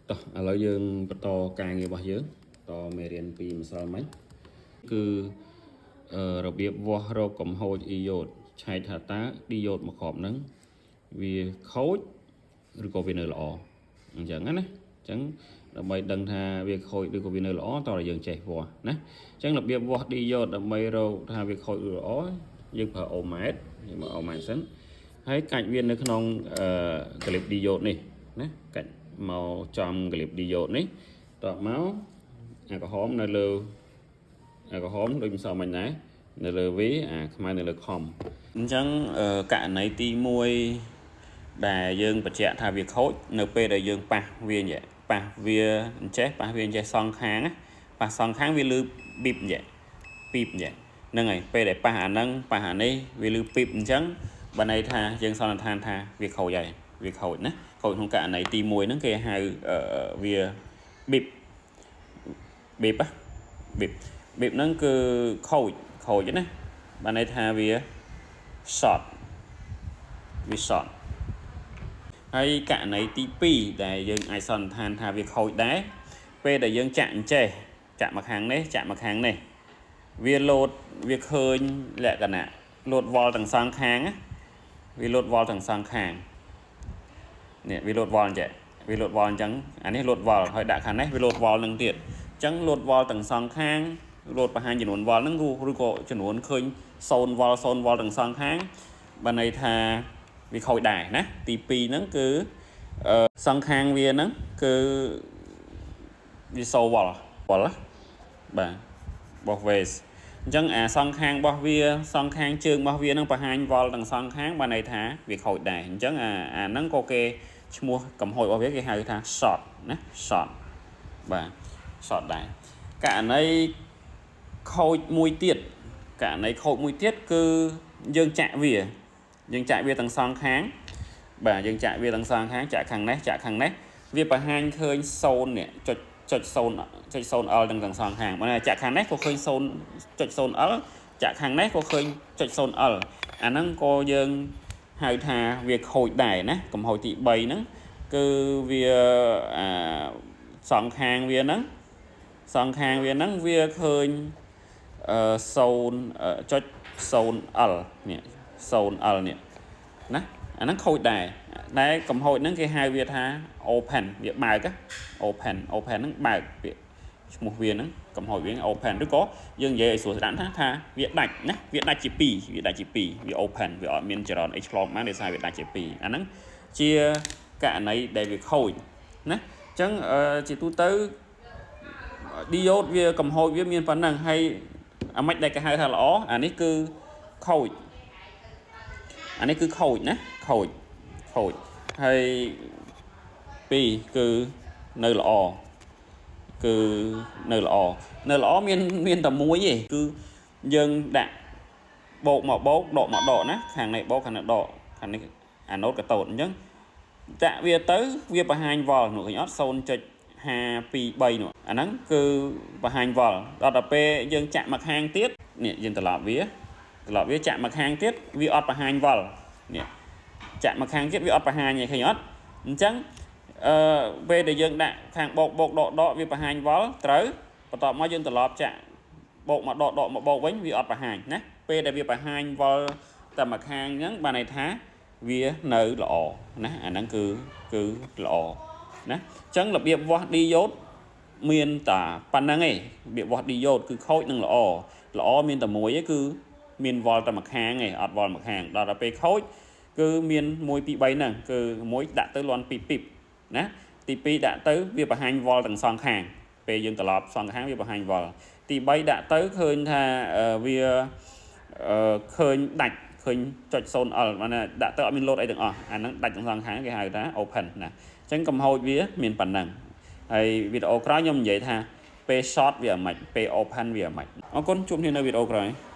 តោះឥឡូវយើងបន្តការងាររបស់យើងតមេរៀនពីម្សិលមិញគឺរបៀបវាស់រកកំហូចឌីយ៉ូតឆែកថាតើឌីយ៉ូតមួយគ្រាប់ហ្នឹងវាខូចឬក៏វានៅល្អអញ្ចឹងណាអញ្ចឹងដើម្បីដឹងថាវាខូចឬក៏វានៅល្អតើយើងចេះវាស់ណាអញ្ចឹងរបៀបវាស់ឌីយ៉ូតដើម្បីរកថាវាខូចឬល្អយើងប្រើអូម៉ែតយើងមកអូម៉ែតសិនហើយកាច់វានៅក្នុងអឺក្លីបឌីយ៉ូតនេះណាកាច់មកចំក្លីបឌីយ៉ូតនេះតបមកអាក្រហមនៅលើអាក្រហមដូចម្សិលមិញដែរនៅលើ V អាខ្មៅនៅលើខំអញ្ចឹងករណីទី1ដែលយើងបញ្ជាក់ថាវាខូចនៅពេលដែលយើងប៉ះវាញ៉ប៉ះវាអញ្ចេះប៉ះវាអញ្ចេះសងខាងណាប៉ះសងខាងវាលឺប៊ីបញ៉ពីបញ៉ហ្នឹងហើយពេលដែលប៉ះអាហ្នឹងប៉ះអានេះវាលឺពីបអញ្ចឹងបើន័យថាយើងសន្និដ្ឋានថាវាខូចហើយវាខូចណាខូចក្នុងករណីទី1ហ្នឹងគេហៅវាប៊ីបប៊ីបប៊ីបប៊ីបហ្នឹងគឺខូចខូចណាបើន័យថាវា short វា short ហើយករណីទី2ដែលយើងអាចសន្និដ្ឋានថាវាខូចដែរពេលដែលយើងចាក់អញ្ចេះចាក់មកខាងនេះចាក់មកខាងនេះវាលោតវាឃើញលក្ខណៈលោតវល់ទាំងសងខាងណាវាលោតវល់ទាំងសងខាងនេះវាលោតវល់អញ្ចេះវាលោតវល់អញ្ចឹងអានេះលោតវល់ហើយដាក់ខាងនេះវាលោតវល់នឹងទៀតអញ្ចឹងលោតវល់ទាំងសងខាងលោតបង្ហាញចំនួនវល់ហ្នឹងឬក៏ចំនួនឃើញ0វល់0វល់ទាំងសងខាងបើន័យថាវាខូចដែរណាទី2ហ្នឹងគឺសងខាងវាហ្នឹងគឺវាសូវល់វល់បាទរបស់ ways អញ្ចឹងអាសងខាងរបស់វាសងខាងជើងរបស់វានឹងបង្ហាញវល់ទាំងសងខាងបានន័យថាវាខូចដែរអញ្ចឹងអាអាហ្នឹងក៏គេឈ្មោះកំហុសរបស់វាគេហៅថា short ណា short បាទ short ដែរករណីខូចមួយទៀតករណីខូចមួយទៀតគឺយើងចាក់វាយើងចាក់វាទាំងសងខាងបាទយើងចាក់វាទាំងសងខាងចាក់ខាងនេះចាក់ខាងនេះវាបង្ហាញឃើញ0នេះចុចចុច0ចុច 0L ទាំងសងខាងបើចាក់ខាងនេះក៏ឃើញ0.0L ចាក់ខាងនេះក៏ឃើញចុច 0L អាហ្នឹងក៏យើងហៅថាវាខូចដែរណាកំហុសទី3ហ្នឹងគឺវាអាសងខាងវាហ្នឹងសងខាងវាហ្នឹងវាឃើញអឺ0.0L នេះ 0L នេះណាអាហ្នឹងខូចដែរតែកំហុសហ្នឹងគេហៅវាថា open វាបើក open open ហ្នឹងបើកពាក្យឈ្មោះវាហ្នឹងកំហុសវា open ឬក៏យើងនិយាយឲ្យស្រួលស្ដាប់ថាថាវាដាច់ណាវាដាច់ជា2វាដាច់ជា2វា open វាអត់មានចរន្តអីឆ្លងបានដោយសារវាដាច់ជា2អាហ្នឹងជាករណីដែលវាខូចណាអញ្ចឹងជាទូទៅឌីយ៉ូតវាកំហូចវាមានប៉ុណ្ណឹងហើយអាម៉េចដែលគេហៅថាល្អអានេះគឺខូចអានេះគឺខូចណាខូចខូចហើយពីរគឺនៅល្អគឺនៅល្អនៅល្អមានមានតែមួយទេគឺយើងដាក់បោកមកបោកដកមកដកណាខាងនេះបោកខាងនេះដកខាងនេះអាណូតកាតូតអញ្ចឹងដាក់វាទៅវាបង្ហាញវល់នោះឃើញអត់0.523នោះអាហ្នឹងគឺបង្ហាញវល់ដល់តែពេលយើងចាក់មកខាងទៀតនេះយើងត្រឡប់វាត្រឡប់វាចាក់មកខាងទៀតវាអត់បង្ហាញវល់នេះចាក់មកខាងទៀតវាអត់បង្ហាញទេឃើញអត់អញ្ចឹងអឺពេលដែលយើងដាក់ខាងបោកបោកដកដកវាបង្ហាញវល់ត្រូវបន្ទាប់មកយើងត្រឡប់ចាក់បោកមកដកដកមកបោកវិញវាអត់បង្ហាញណាពេលដែលវាបង្ហាញវល់តែមួយខាងអញ្ចឹងបានន័យថាវានៅល្អណាអាហ្នឹងគឺគឺល្អណាអញ្ចឹងរបៀបវាស់ឌីយ៉ូតមានតាប៉ុណ្្នឹងឯងរបៀបវាស់ឌីយ៉ូតគឺខូចនិងល្អល្អមានតែមួយឯងគឺមានវល់តែមួយខាងឯងអត់វល់មួយខាងដល់តែពេលខូចគឺមាន1 2 3ហ្នឹងគឺមួយដាក់ទៅលន់2ពីបណាទី2ដាក់ទៅវាបង្ហាញវល់ទាំងសងខាងពេលយើងត្រឡប់សងខាងវាបង្ហាញវល់ទី3ដាក់ទៅឃើញថាវាឃើញដាច់ឃើញចុច 0L បានដាក់ទៅអត់មានលោតអីទាំងអស់អាហ្នឹងដាច់ទាំងសងខាងគេហៅថា open ណាអញ្ចឹងកំហូចវាមានប៉ុណ្ណឹងហើយវីដេអូក្រោយខ្ញុំនិយាយថាពេល short វាអាម៉េចពេល open វាអាម៉េចអរគុណជួបគ្នានៅវីដេអូក្រោយ។